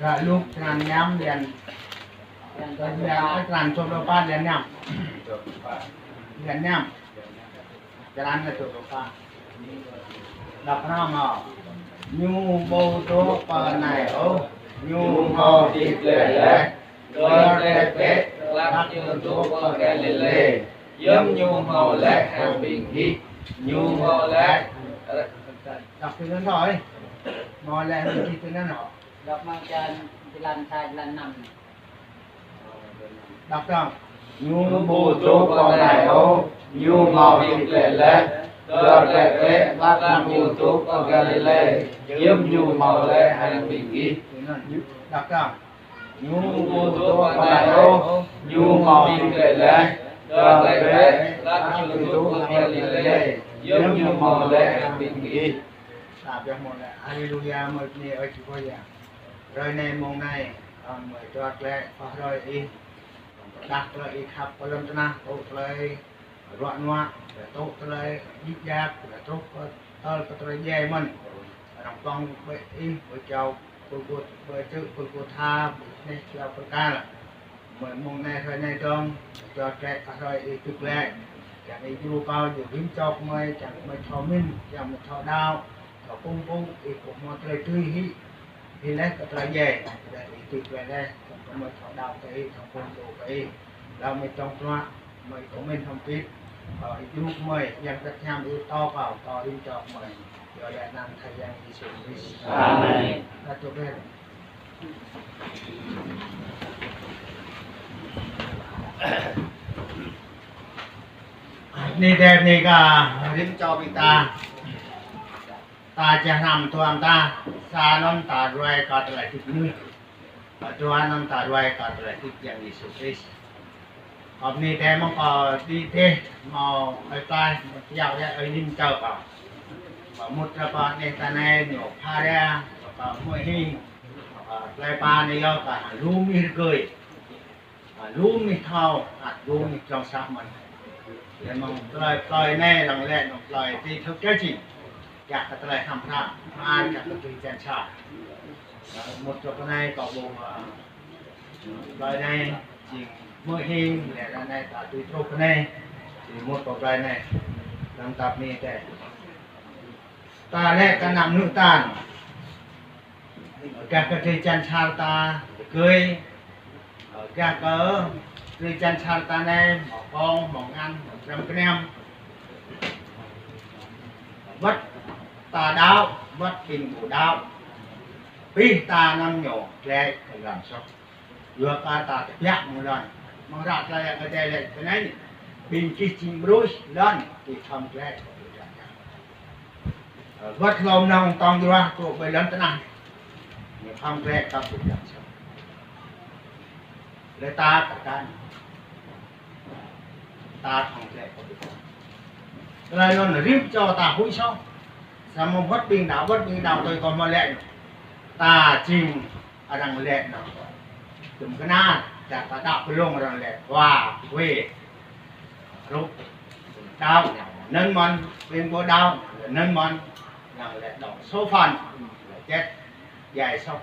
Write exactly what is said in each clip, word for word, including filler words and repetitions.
Ră Luk črăn năm, lăn, lăn, lăn, črăn dua pluh pă, lăn năm. Lăn năm. Črăn dua pluh pă. Đŏk hrŏm hŏ. Ñu ƀu dŏ pơ anai ôh, ñu hmâo hơdip glaĭ laih. Dơr glaĭ bĕ, hlak ñu dŏ pơ Galilê. Hiư̆m ñu hmâo laĭ hăng ƀing gih, ñu hmâo laĭ. Đŏk tui anŭn thôi. Hmâo laĭ hăng ƀing gih tui anŭn hŏ. Đŏk mơ̆ng črăn, črăn sa, črăn năm. Đŏk dơ̆ng. Ñu ƀu dŏ pơ anai ôh, ñu hmâo hơdip glaĭ laih. Dơr glaĭ bĕ, hlak ñu dŏ pơ Galilê. Hiư̆m ñu hmâo laĭ hăng ƀing gih. Đŏk dơ̆ng. Ñu ƀu dŏ pơ anai ôh, ñu hmâo hơdip glaĭ laih. Dơr glaĭ bĕ, hlak ñu dŏ pơ Galilê. Hiư̆m ñu hmâo laĭ hăng ƀing gih. Ta pioh mơ̆n laĭ. Haleluya, mơ̆ bơni ơi Yêsu Khua Yang. Hrơi anai mông anai, kâo mơi dơr glaĭ pơ hrơi Ih. Pơdah tơlơi Ih khăp pơ lŏn tơnah, tŭ tơlơi ruă nuă, tŭ tơlơi djik djak, truh pơ tơl pơ tơlơi djai mơ̆n. Arăng pơ̆ng ƀơi Ih, ƀơi čô Gôlgôt, ƀơi čư̆ Gôlgôtha, ƀơi hneh čơlâo pơkal. Mơi mông anai hrơi anai dơ̆ng, dơr glaĭ pơ hrơi Ih dŏ glaĭ. Kiăng Ih djru kâo, djru rĭm čô gơmơi, kiăng gơmơi thâo mĭn, kiăng gơmơi thâo đaŏ, thâo kơkuh pơpŭ, Ih pô hmâo tơlơi tui hĭ. Hĭ laih kơ tơlơi djai, tơlơi Ih dŏ glaĭ laih, kiăng gơmơi thâo đaŏ kơ Ih, thâo kơkuh pơpŭ kơ Ih. Laih mơi tŏng truă, mơi kơmĭn hơm pit, kơ Ih djru gơmơi, Yang Bơngăt Hiam Ih pơtô kâo, kơ rĭm čô gơmơi. Yua anăn Khua Yang Yêsu Krist. Amen. Ta dŏ glaĭ. Bơni dêh bơni kơ rĭm čô ƀing ta. Ta čang hrăm tuan ta, sa anŭn ta ruai kơ tơlơi hơdip mơnuih. Kơ dua anŭn ta ruai kơ tơlơi hơdip Yang Yêsu Krist. Kâo bơni dêh mơ̆ng kâo đĭ dêh, hmâo ơi Klaih, hmâo kiaŏ yă ơi Nin čơ kâo. Kâo mŭt ră pơ anih ta anai ñu phara, kâo hmư̆ hing, kâo plơi pla anai yơh kâo lu mih rơgơi. Ă, lu mih thâo, ă, lu mih dlông sah mơ̆n. Lĕ mơ̆ng tơlơi, tơlơi anai lăng lĕ mơ̆ng tơlơi ti thâo kơ jing. Yă kơ tơlơi hrăm hră, mơ̆ yă kơ tui čan sa. Ă, mŭt čŏk anai kâo ƀuh, ă, tơlơi anai jing mơhing, lĕ ră anai ta tui truh kơ anai. Jing mŭt kơ tơlơi anai. Lăng tap ni tĕ. Ta lĕ kơ ană mơnuih ta. Gah kơ drơi jăn čar ta rơgơi, gah kơ drơi jăn čar ta anai, hmâo kông, hmâo ngăn, hmâo črăm kơnăm. Wơ̆t ta đaŏ, wơ̆t ƀing ƀu đaŏ. Abih ta anăm ñu glaĭ kơ lŏn soh. Yua kơ ta tơbiă mơ̆ng lŏn. Mơ̆ng ră tơlơi Ơi Adai laĭ tui anai, ƀing gih jing ƀruih lŏn, gih khŏm glaĭ kơ ƀruih lŏn. Wơ̆t hlô mơnơ̆ng tŏng djruah truh ƀơi lŏn tơnah, ñu khŏm glaĭ kơ ƀruih lŏn. Lĕ ta kơ ta. Ta khŏm glaĭ kơ ƀruih lŏn. Tơlơi anŭn rĭm čô ta huĭ soh. Samơ̆ wơ̆t ƀing đaŏ, wơ̆t ƀing đaŏ tui kơ mơ̆ lĕ. Ta jing arăng laĭ anŭn. Tŭm kơnar, čar ta đaŏ pơlông arăng laĭ khua, khue. Rup, đaŏ, anŭn mơ̆n, ƀing ƀu đaŏ, anŭn mơ̆n, arăng laĭ đaŏ số phận, laĭ chết, djai soh.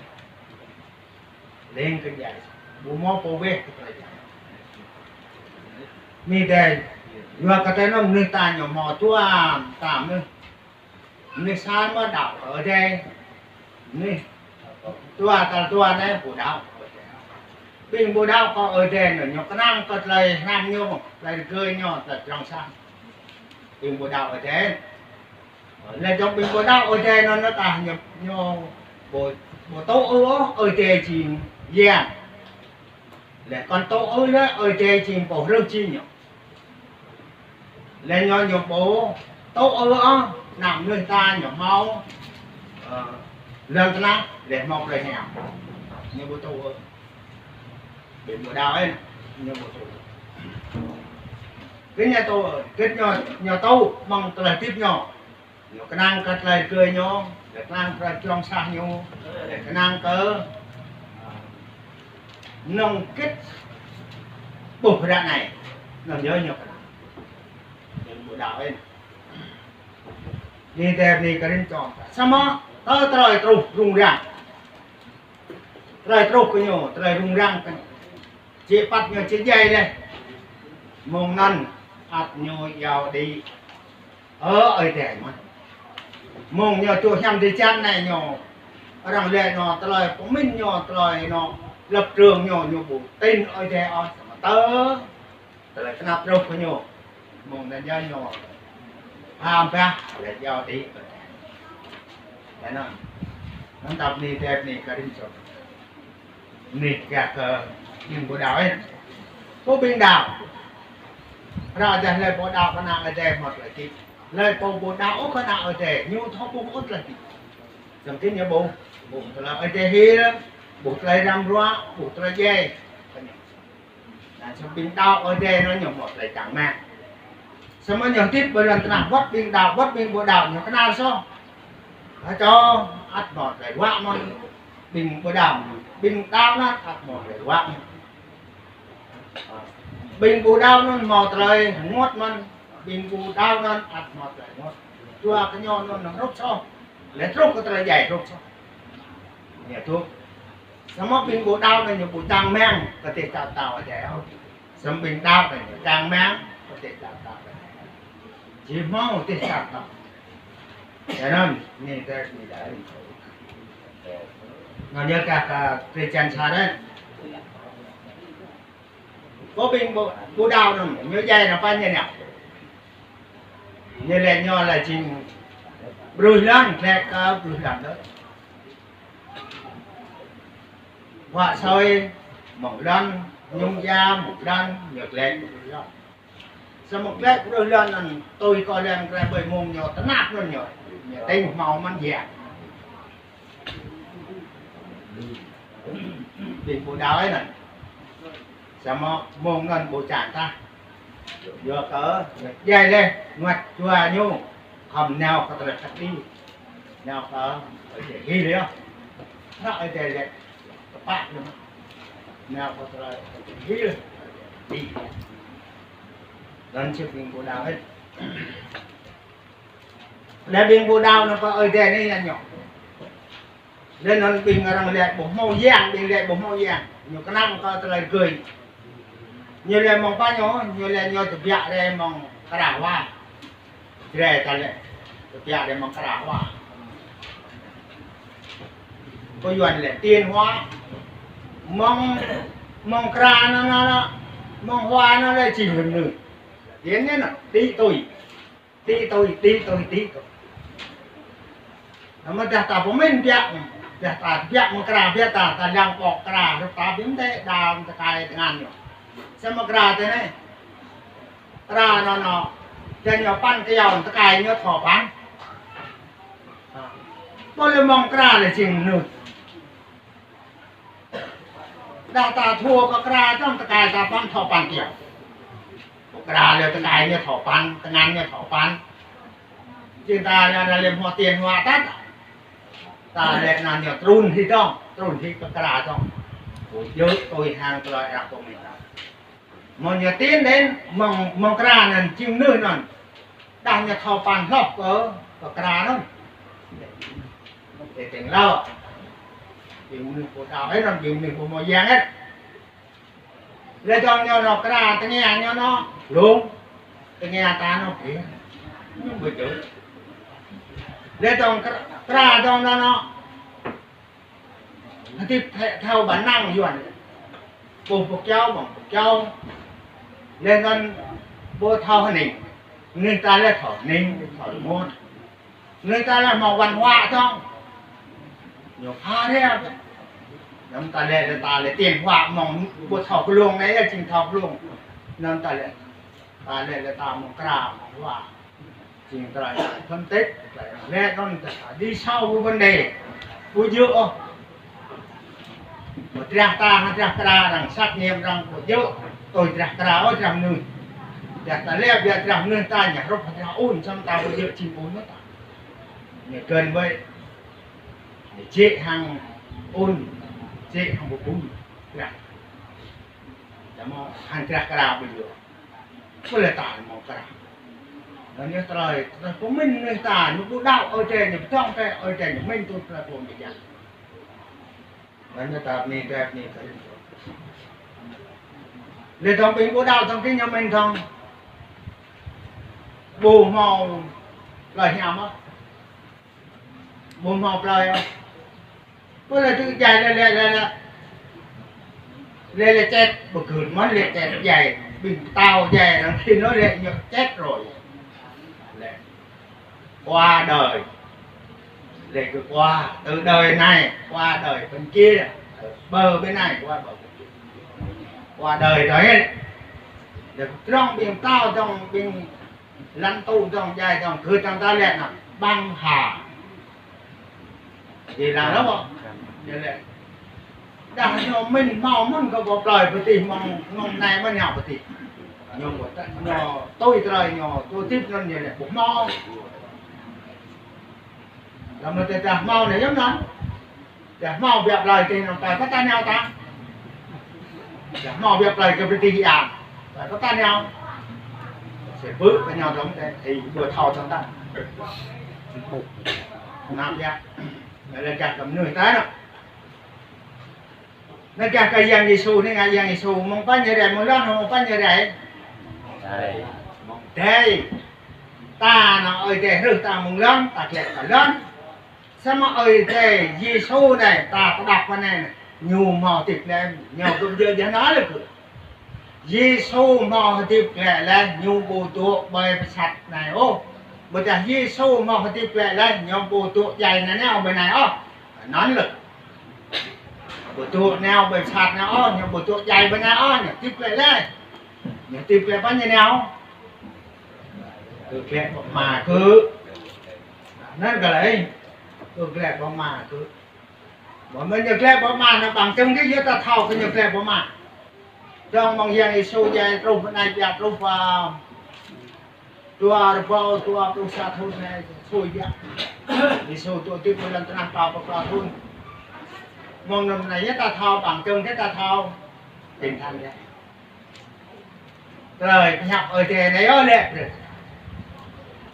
Lêng kơ djai soh. Ƀu hmâo pô weh kơ tơlơi djai. Mơ̆ dêh, yua kơ tơlơi anŭn mơnuih ta ñu hmâo dua, ta mơnuih. Mơnuih sa mơ̆ đaŏ kơ Ơi Adai. Mơnuih dua, tal dua anai ƀu đaŏ kơ Ơi Adai. Ƀing ƀu đaŏ kơ Ơi Adai anŭn, ñu kơnang kơ tơlơi hrăm ñu, tơlơi rơgơi ñu, tơlơi dlông sah. Ƀing ƀu đaŏ Ơi Adai. Lĕ dŏng ƀing ƀu đaŏ Ơi Adai anŭn, anŭn ta ñu, ñu ƀu, ƀu tŭ ư ôh Ơi Adai jing Yang. Lĕ kŏn tŭ ư lĕ Ơi Adai jing pô hrih jing ñu. Lĕ ñu, ñu ƀu tŭ ư ôh, ană mơnuih ta ñu hmâo, ơ, lŏn tơnah, lĕ hmâo plơi hiam. Ñu ƀu tŭ ư. Ƀing ƀu đaŏ anai, ñu ƀu tŭ ư. Kơ ñu tŭ ư, kơ ñu, ñu tŭ mơ̆ng tơlơi hơdip ñu. Ñu kơnang kơ tơlơi rơgơi ñu, ñu kơnang kơ tơlơi dlông sah ñu, ñu kơnang kơ, ă, mơnơ̆ng hơget ƀuh ră anai, anŭn yơh ñu kơnang. Ñu ƀu đaŏ anai. Anai dêh bơni kơ rĭm čô ta. Samơ̆, tơ tơlơi truh rŭng răng. Tơlơi truh kơ ñu, tơlơi rŭng răng kơ ñu. Či păt ñu či djai laih. Mơ̆ng anŭn ăt ñu iâu đĭ. Ơ, Ơi Adai mơ̆n. Mơ̆ng ñu tŭ hiam drơi jăn anai ñu. Arăng laĭ ñu tơlơi pơmĭn ñu, tơlơi ñu, lập trường ñu, ñu ƀu tin Ơi Adai ôh, samơ̆ tơ tơlơi tơnap truh kơ ñu. Mơ̆ng anŭn yơh ñu pơham pơpă, laĭ iâu đĭ. Laĭ anŭn. Anŭn tơdah bơni, tơdah bơni kơ rĭm čô. Bơni kơ, kơ ƀing ƀu đaŏ ĕ. Pô ƀing đaŏ. Ră anai hlơi pô đaŏ kơ ană Ơi Adai hmâo tơlơi hơdip. Hlơi pô ƀu đaŏ kơ ană Ơi Adai, ñu thâo ƀu hmâo tơlơi hơdip. Samơ̆ kơ ñu ƀu, ƀu tơlơi Ơi Adai hil, ƀu tơlơi răm ruă, ƀu tơlơi djai. Anŭn samơ̆ ƀing đaŏ Ơi Adai anŭn ñu hmâo tơlơi čang rơmang. Samơ̆ ñu hơdip ƀơi lŏn tơnah wơ̆t ƀing đaŏ, wơ̆t ƀing ƀu đaŏ ñu kơnăl soh. Hơčô, ăt hmâo tơlơi ruă mơ̆n. Ƀing ƀu đaŏ, ƀing đaŏ anŭn ăt hmâo tơlơi ruă mơ̆n. Ƀing ƀu đaŏ anŭn hmâo tơlơi rơngot mơ̆n. Ƀing ƀu đaŏ anŭn ăt hmâo tơlơi rơngot. Yua kơ ñu anŭn hrup soh. Laih truh kơ tơlơi djai hrup soh. Ñu truh. Samơ̆ ƀing ƀu đaŏ anŭn ñu ƀu čang rơmang kơ tơlơi tơnap tơlơi djai ôh. Samơ̆ ƀing đaŏ anŭn ñu čang rơmang kơ tơlơi tơnap tơlơi djai. Či hmâo tơlơi tơnap tơlơi. Yua anŭn, anai tơlơi anai đaŏ. Anŭn yơh kơ, kơ Kristen sa đaŏ. Pô ƀing ƀu, ƀu đaŏ anŭn, ñu djai anŭn pơ ñu anai. Ñu laĭ ñu laĭ jing ƀruih lŏn, glaĭ kơ ƀruih lŏn đôč. Huă sui mơ̆ng lŏn, mơñum ia mơ̆ng lŏn, ñu glaĭ kơ ƀruih lŏn. Samơ̆ glaĭ kơ ƀruih lŏn anŭn, tui kơ lŏn glaĭ ƀơi mông ñu tơnap anŭn ñu. Ñu tĭng hmâo mơ̆n ia. Ƀing ƀu đaŏ anŭn. Samơ̆ mông anŭn ƀu čang tah. Yua kơ djai laih, rơngot jua ñu. Khŏm nao kơ tơlơi kăt đi. Nao kơ tơlơi hil yơh. Hră Ơi Adai laĭ tơpă ñu. Nao kơ tơlơi hil. Đi. Anŭn či ƀing ƀu đaŏ ĕ. Laih ƀing ƀu đaŏ anŭn pơ Ơi Adai anai ñu. Laih anŭn ƀing arăng laĭ ƀu hmâo yang, ƀing laĭ ƀu hmâo yang. Ñu kơnang kơ tơlơi rơgơi. Ñu laĭ mơ̆ng pă ñu, ñu laĭ ñu tơbiă rai mơ̆ng kơra hua. Jrai ta laĭ, tơbiă rai mơ̆ng kơra hua. Pô Yuan laĭ tiên hua. Mơ̆ng, mơ̆ng kơra anŭn, anŭn, anŭn. Mơ̆ng hua anŭn laĭ jing mơnuih. Tiên anŭn, đĭ tui. Đĭ tui, đĭ tui, đĭ tui. Anŭn mơ̆ tơdah ta pơmĭn biă, tơdah ta biă mơ̆ng kơra biă ta, ta lăng pŏk kơra, hrup ta biă mơ̆ tơlơi đaŏ tơkai tơngan ñu. Samơ̆ kơra tơ anai. Kơra anŭn anŭn. Tơdah ñu păn kơyâo tơkai ñu thâo păn. Ƀu lĕ mơ̆ng kơra lĕ jing mơnuih. Tơdah ta thâo kơ kơra čang tơkai ta păn thâo păn kiăng. Kơra lĕ tơkai ñu thâo păn, tơngan ñu thâo păn. Jing ta lĕ, lĕ hmâo tiên hua tah. Ta lĕ anŭn ñu trŭn hĭ dong, trŭn hĭ kơ kơra dong. Ƀu djơ̆ tui hăng tơlơi arăng pơmĭn. Mơ̆ng ñu tin đến, mơ̆ng, mơ̆ng kơra anŭn jing mơnuih anŭn. Tơdah ñu thâo păn hloh kơ, kơ kơra anŭn. Tơ teng lơ. Ƀing mơnuih ƀu đaŏ ĕ anŭn, ƀing mơnuih ƀu hmâo yang ĕ. Laih dong ñu anŭn kơra tơngia ñu anŭn, lông. Tơngia ta anŭn kơ. Ñu ƀu djơ̆. Laih dong kơra, kơra dong anŭn anŭn. Hơdip thâo bản năng Yuan. Ƀu pơkiaŏ, ƀu pơkiaŏ. Laih anŭn ƀu thâo hơning. Mơnuih ta laĭ thâo hơning, thâo rơngot. Mơnuih ta laĭ hmâo văn hóa dong. Ñu pha ria. Anŭn ta laĭ, laĭ ta laĭ tiên hua mơ̆ng ƀu thâo glông anai, jing thâo glông. Anŭn ta laĭ, ta laĭ, laĭ ta mơ̆ng kơra, mơ̆ng hua. Jing tơlơi phân tích, tơlơi laĭ anŭn ta đi sâu vô vấn đề. Ƀu djơ̆ ôh. Mơ̆ drah ta, hăng drah kơra arăng sat niêm arăng ƀu djơ̆. Tui drah kơra ôh, drah mơnuih. Drah ta laĭ biă drah mơnuih ta ñu hrup drah ôn, samơ̆ ta ƀu djơ̆ jing ôn mơ̆ ta. Ñu gơ̆n ƀơi. Ñu jĕ hăng ôn, jĕ hăng ƀu ôn. Drah. Samơ̆ hăng drah kơra ƀu djơ̆. Ƀu lĕ ta mơ̆ng kơra. Anŭn yơh tơlơi, tơlơi pơmĭn mơnuih ta, ñu ƀu đaŏ Ơi Adai, ñu ƀu tong kơ Ơi Adai, ñu mĭn tui tơlơi pơmĭn biă. Anŭn ta mi dep ni. Lĕ tong ƀing ƀu đaŏ tong ƀing ñu mĭn tong. Ƀu hmâo plơi hiam ôh. Ƀu hmâo plơi ôh. Ƀu lĕ tŭ djai lĕ, lĕ, lĕ, lĕ. Lĕ, lĕ čet, ƀu gưt mơ̆n lĕ čet djai. Ƀing pơtao djai, arăng khĭn ñu lĕ ñu čet rồi. Lĕ. Qua đời. Lĕ kơ qua, từ đời này qua đời bên kia, từ bờ bên này qua bờ bên kia. Qua đời rồi ấy. Lĕ trong ƀing pơtao, trong ƀing lãnh tụ, trong djai, trong gưt, trong ta lĕ anŭn băng hà. Thì là đó. Ñu lĕ. Đah ñu mĭn hmâo mơ̆n kơ ƀơi plơi pơtih mơ̆ng, mơ̆ng anai mơ̆n ñu pơtih. Ñu ƀu ta, ñu tui tơlơi ñu, tui tip anŭn ñu lĕ ƀu hmâo. Lăm anŭn tơdah hmâo anai yơh anŭn. Tơdah hmâo biă plơi tih anŭn ta, kơ ta nao ta. Tơdah hmâo biă plơi kơ pơtih ia. Ta, kơ ta nao. Sẽ bư̆ kơ ñu dong tê, thì ƀu thâo dong ta. Nao biă. Lĕ gah kơ mơnuih ta anŭn. Anŭn gah kơ Yang Yêsu anai, ngă Yang Yêsu, mơ̆ng pă ñu rai, mơ̆ng lŏn, mơ̆ng pă ñu rai. Adai. Adai. Ta anŭn Ơi Adai hrih ta mơ̆ng lŏn, ta glaĭ pơ lŏn. Samơ̆ Ơi Adai Yêsu anai, ta pơđok pơ anai, ñu hmâo hơdip glaĭ, ñu kơ pơjơ̆ jơhnal lĕ kơ. Yêsu hmâo hơdip glaĭ laih, ñu ƀu dŏ ƀơi pơsat anai ôh. Ƀôdah Yêsu hmâo hơdip glaĭ laih, ñu ƀu dŏ djai nanao ƀơi anai ôh. Anŭn lĕ. Ƀu dŏ nao ƀơi pơsat anai ôh, ñu ƀu dŏ djai ƀơi anai ôh, ñu hơdip glaĭ laih. Ñu hơdip glaĭ pơ ñu nao. Kơ glaĭ pơ Ama kơ. Anŭn kơ lĕ. Kơ glaĭ pơ Ama kơ. Mơ̆ mơ̆n ñu glaĭ pơ Ama anŭn bằng chứng kơ yua ta thâo kơ ñu glaĭ pơ Ama. Dong mơ̆ng Yang Yêsu djai truh pơ anai djai truh pơ dua rơbâo dua pluh sa thŭn anai sui biă. Yêsu dŏ hơdip ƀơi lŏn tơnah pă pluh klâo thŭn. Mơ̆ng anŭn anai yơh ta thâo bằng chứng kơ ta thâo. Kinh thánh yơh. Tơlơi pơhiăp Ơi Adai anai yơh lĕ brơi.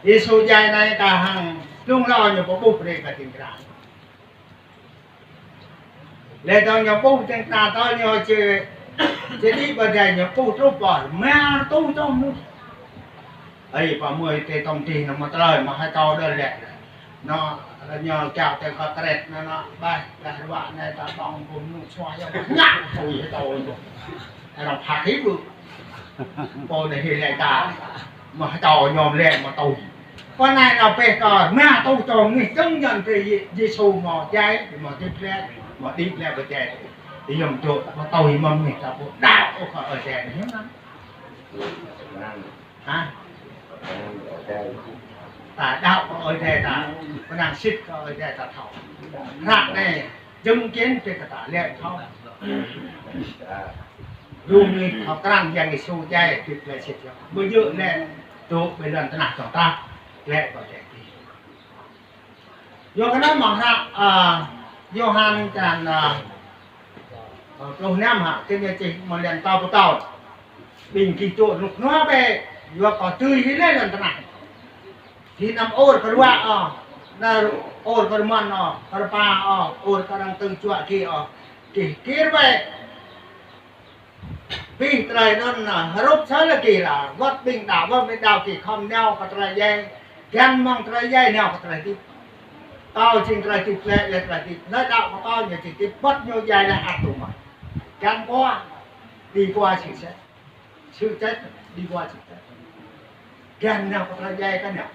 Yêsu djai anai ta hăng lung lo ñu pơƀuh brơi kơ ding kơna. Lĕ tơl ñu ƀuh ding kơna tơl ñu či, či đĭ pơ adai ñu ƀuh truh pơ rơma rơtuh čô mơnuih. Ơi, pơ mơi tê tŏm tih anŭn mơ̆ tơlơi mơ̆ hai čô đơ lĕ. Anŭn, ñu kiaŏ tê kơ tret anŭn, anŭn, ƀai, ƀai ruă anai ta ƀơ̆ng ƀum anŭn sua yơh, ngă tui tui anŭn. Arăng phạt hĭ ƀu. Pô anai hĭ lĕ ta. Mơ̆ tơlơi ñu lĕ mơ̆ tui. Pơ anai anŭn pĕ kơ rơma rơtuh čô mơnuih chứng nhận kơ Yê-, Yêsu mơ̆ djai, mơ̆ hơdip glaĭ, mơ̆ đĭ glaĭ pơ adai. Yom dŏ, mơ̆ tui mơ̆ mơnuih ta ƀu đaŏ kơ Ơi Adai anai hiam anŭn. Hă? Ta đaŏ kơ Ơi Adai ta, pơnăng sĭt kơ Ơi Adai ta thâo. Hră anai, chứng kiến kơ ta lĕ thâo. Lu mơnuih thâo krăn Yang Yêsu djai, hơdip glaĭ sĭt yơh. Ƀu djơ̆ lĕ dŏ ƀơi lŏn tơnah dŏng tap, lĕ kơ djai. Yua kơ anŭn mơ̆ng hră, a, Yôhan črăn, a, a, pluh năm hă, kơ ñu čih mơ̆ng lăn tâo pơtâo. Ƀing gih dŏ rơnŭk rơnua bĕ, yua kơ tui hĭ lĕ lŏn tơnah. Hĭ anăm ur kơ ruă ôh, anăm ur kơ rơmơ̆n ôh, kơ rơpa ôh, ur kơ arăng tơ̆ng juă gih ôh. Gih gir bĕ. Abih tơlơi anŭn, a, hrup sa lagi lah, wơ̆t ƀing đaŏ, wơ̆t ƀing đaŏ gih khŏm nao kơ tơlơi djai, găn mơ̆ng tơlơi djai nao kơ tơlơi hơdip. Kâo jing tơlơi hơdip, lĕ, lĕ tơlơi hơdip. Hlơi đaŏ kơ kâo ñu či hơdip, wơ̆t ñu djai laih ăt tŭ mơ̆n. Găn pơ, đĭ pơ sự chết. Sự chết, đĭ pơ sự chết. Găn nao kơ tơlơi djai kơ nao.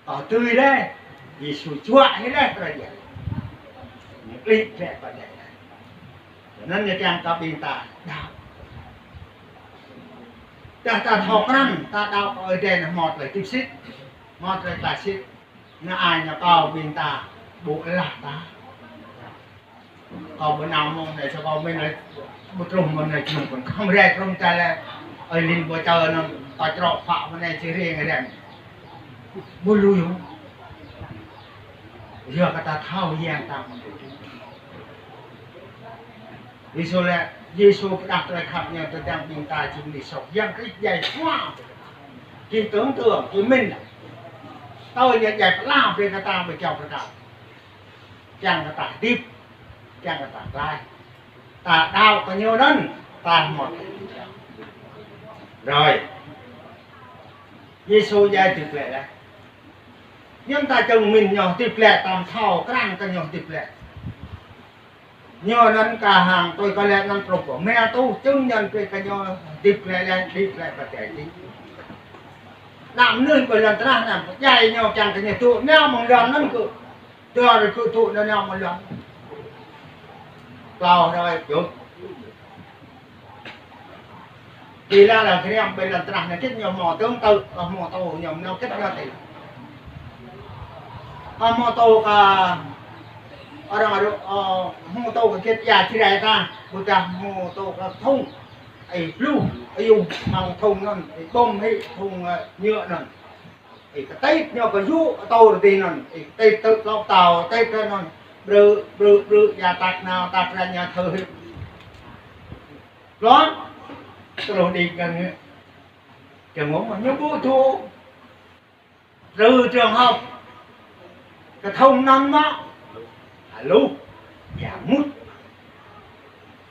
Kâo tui lĕ, Yêsu juă hĭ lĕ tơlơi djai. Ñu klĭ lĕ tơlơi djai. Anŭn ñu kiăng kơ ƀing ta đaŏ. Tơdah ta thâo krăn, ta đaŏ kơ Ơi Adai anŭn hmâo tơlơi hơdip sĭt, hmâo tơlơi tlaih sĭt. Anŭn ai ñu kâo ƀing ta ƀu alah ta. Kâo ƀu nao mơ̆ng anai, sa kâo mĭn lĕ, ƀu truh mơ̆ng anai, čơnŭng kơ khŏm rai, truh ta lĕ, ơi Linh ƀu čơ anŭn, kâo črŏk phă mơ̆ng anai, či rai ngă rem. Ƀu lui ôh. Yua kơ ta thâo Yang ta mơ̆n. Yêsu lĕ, Yêsu pơđah tơlơi khăp ñu tơdang ƀing ta jing mơnuih soh. Yang Krist djai sua. Gih tưởng tượng, gih mĭn. Tơl ñu djai pơala brơi kơ ta, ƀơi kyâo pơkă. Kiăng kơ ta hơdip. kiăng kơ ta glaĭ. Ta đaŏ kơ ñu anŭn, ta hmâo. Rồi. Yêsu djai dĭ glaĭ laih. Ñu ta čang min ñu dĭ glaĭ, ta thâo krăn kơ ñu dĭ glaĭ. Ñu anŭn kah hăng tui kơ lĕ anŭn truh pơ mia tuh, čang ñu tui kơ ñu dĭ glaĭ laih, dĭ glaĭ pơ adai dih. Ană mơnuih ƀơi lŏn tơnah anai, djai ñu kiăng kơ ñu tŭ nao mơ̆ng lŏn anŭn kơ. Dua rơkâo tŭ nao nao mơ̆ng lŏn. Klâo hrơi pơyơr. Ƀiădah lĕ kơ ană ƀơi lŏn tơnah anai hơget ñu hmâo tơ̆ng tơ̆, hmâo tô ñu, ñu hơget ñu tĭ. Hmâo tô kơ arăng rơ̆, ơ, hmâo tô kơ hơget ia Jrai ta, ƀôdah hmâo tô kơ thŭng, ih bluh, ih yŭ mơ̆ng thŭng anŭn, ih ƀơ̆ng hĭ thŭng, ơ, nhựa anŭn. Ih kơtit ñu kơ yŭ tô rơdih anŭn, ih kơtit tơ̆ klâo tao, kơtit tơ̆ anŭn, brư̆, brư̆, brư̆, ia tak nao, tak ră ñu thâo hĭ. Lŏn, truh đĭ kơ ñu. Čang ngŏ mơ̆ ñu ƀu tŭ. Rơ̆ trường hợp. Kơ thŭng anŭn mơ̆. Alo. Ia mŭt.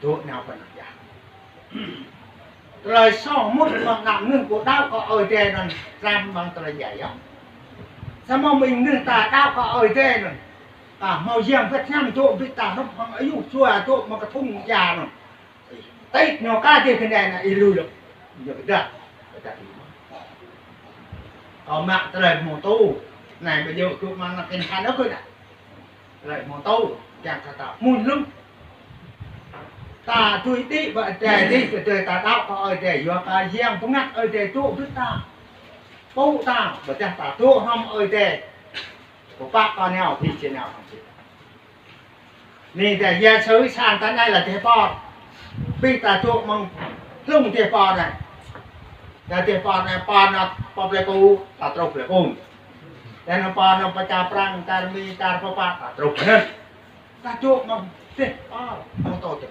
Tŭ nao pơ anăp ia. Tơlơi soh mŭt mơ̆ng ană mơnuih ƀu đaŏ kơ Ơi Adai anŭn, tram mơ̆ng tơlơi djai yơh. Samơ̆ mơ̆ng mơnuih ta đaŏ kơ Ơi Adai anŭn. Ta hmâo Yang Bơngăt Hiam dŏ ƀing ta hrup hăng ayŭ jua dŏ mơ̆ng kơ thŭng ia anŭn. Tĭt ñu kah dih kơ anai anai ih lui lŏ. Ñu kơdah. Kơdah ih. Kâo mă tơlơi hmâo tô. Anai ƀu djơ̆ kơ mơ̆ng anăp kơ anŭn kơ dah. Tơlơi hmâo tô. Kiăng kơ ta mŭn lŭm. Ta tui đĭ pơ adai dih, kơ adai ta đaŏ kơ Ơi Adai, yua kơ Yang Bơngăt Ơi Adai dŏ ƀing ta. Pô ta, ƀôdah ta dŏ hrŏm Ơi Adai. Pơpă kơ nao, ƀing či nao hrŏm ƀing. Anai ta ia sui sang ta anai lĕ dêh pơr. Ƀing ta dŏ mơ̆ng hlung dêh pơr anai. Ta dêh pơr anai, pơr anŭn pơ plei pŭ, ta truh plei pŭ. Ta anŭn pơr anŭn pơ čar Prăng, čar Mi, čar pơpă, ta truh anŭn. Ta dŏ mơ̆ng dêh pơr, mơ̆ng tô dêh.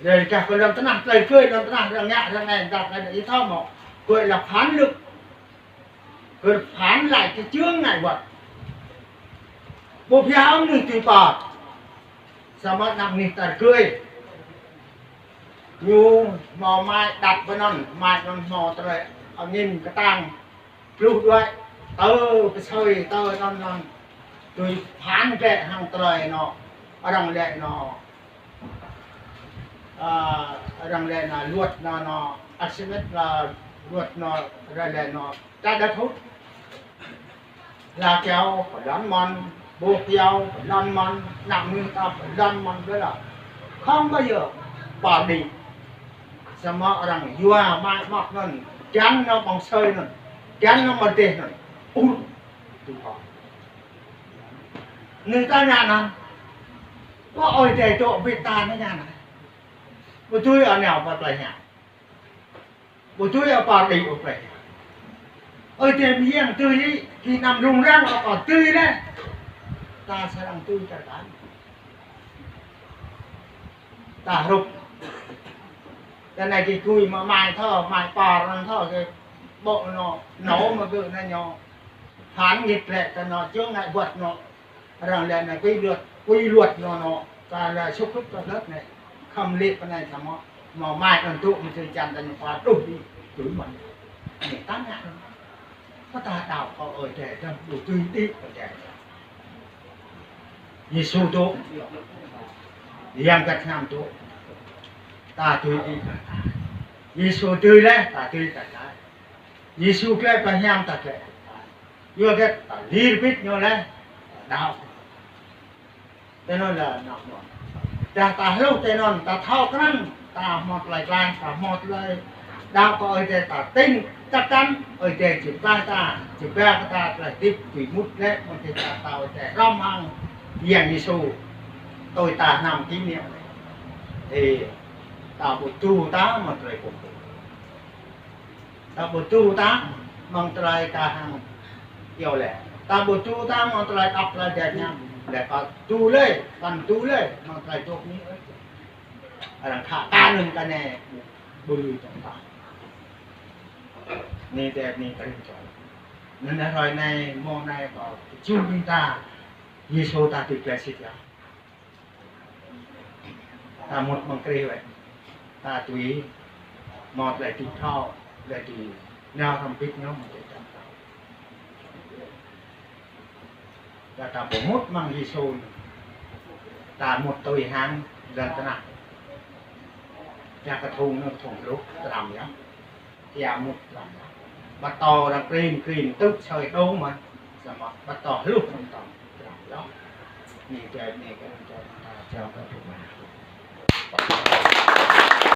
Rai kah kơ lŏn tơnah, tơlơi rơgơi lŏn tơnah, arăng ngă, arăng anai, arăng anai, ih thâo mơ̆. Gọi là phản lực. Gọi là phản lại cái chướng ngại vật. Ƀu pioh ôh mơnuih tui pơr. Samơ̆ ană mơnuih ta rơgơi. Ñu hmâo mai đăt pơ anŭn, mai anŭn hmâo tơlơi angin kơtang. Pluh đuaĭ, tơ pơsơi, tơ anŭn anŭn. Tui phản glaĭ hăng tơlơi anŭn. Arăng laĭ anŭn. Ơ, arăng laĭ anŭn luật anŭn, anŭn, Archimedes là luật anŭn, arăng laĭ anŭn, trái đất hút. Hla kơyâo pơlŏn mơ̆n, boh kơyâo pơlŏn mơ̆n, ană mơnuih ta pơlŏn mơ̆n, ƀiădah không bao giờ pơđĭ. Samơ̆ arăng yua mai mơak anŭn, čan anŭn ƀơ̆ng sơi anŭn, čan anŭn mơdêh anŭn. Ur, tu ho. Anai ta ngă anŭn. Pô Ơi Adai dŏ ƀing ta anai ngă anŭn. Ƀu dưi ôh nao pơ plei hiam. Ƀu dưi ôh pơđĭ ôh plei hiam. Ơi Adai mơyang dưi, kơ anăm rŭng răng ôh kơ dưi laih. Ta srăng dưi čar kar. Ta hrup. Tơ anai kơ gui mă mai thâo, mai pơr anŭn thâo kơ ƀô̆ anŭn, anŭn mă gơ̆ anŭn ñu. Phản nghịch lĕ tơ anŭn chướng ngại vật anŭn. Arăng laĭ anai quy luật, quy luật anŭn anŭn. Ta laĭ xúc xúc ta lĕ anai. Khŏm lĕ pơ anai samơ̆. Mơ̆ mai anŭn tŭ mơ̆ čan ta ñu pơđuh đĭ. Tui mơ̆n. Anai ta ngă anŭn. Kơ ta đaŏ kơ Ơi Adai, ta ƀu tui đĭ Ơi Adai. Yêsu dŏ, Yang Bơngăt Hiam dŏ, ta tui đĭ. Yêsu dưi laih, ta dưi ta glaĭ. Yêsu glaĭ pơ hiam, ta glaĭ. Yua hơget ta lir bit ñu laih, ta đaŏ. Tui anŭn lĕ anŏ anŭn. Dah ta hluh tui anŭn, ta thâo krăn, ta hmâo tơlơi glaĭ, ta hmâo tơlơi đaŏ kơ Ơi Adai, ta tin chắc chắn Ơi Adai či pơklaih ta, či ba kơ ta tơlơi hơdip dưi mŭt glaĭ, mơ̆ng tơlơi ta Ơi Adai hrŏm hăng Yang Yêsu. Tui ta hnăm kỷ niệm anai. Ê, ta ƀu tŭ ta mơ̆ng tơlơi kơkuh. Ta ƀu tŭ ta mơ̆ng tơlơi ta hăng iâu laĭ. Ta ƀu tŭ ta mơ̆ng tơlơi đăp tơlơi djai ñăm. Laih kơ tŭ laih, kăn tŭ laih mơ̆ng tơlơi dŏ anai. Arăng khă kơ anŭn kơ anai ƀu lui tơ̆ng ta. Anai tơ anai kơ rĭm čô. Anŭn hrơi anai, mông anai kơ čun ƀing ta. Yêsu ta tui glaĭ sĭt yơh. Ta mŭt amăng Krist wơ̆t. Ta tui mơ̆ tơlơi tĭ thâo, tơlơi tui nao hrŏm hơbĭt ñu mơ̆ tơlơi tơnap tap. Dah ta ƀu mŭt amăng Yêsu, ta mŭt tui hăng lŏn tơnah. Ia kơthŭng ñu kơthŭng hluh tram yơh. Ia mŭt tram yơh. Pơtô arăng krin krin tŭk sơi dong mơ̆n. Samơ̆ pơtô hluh tram tram yơh. Anai jai anai kơ anai jai ta jao kơ tŭk mơ̆n.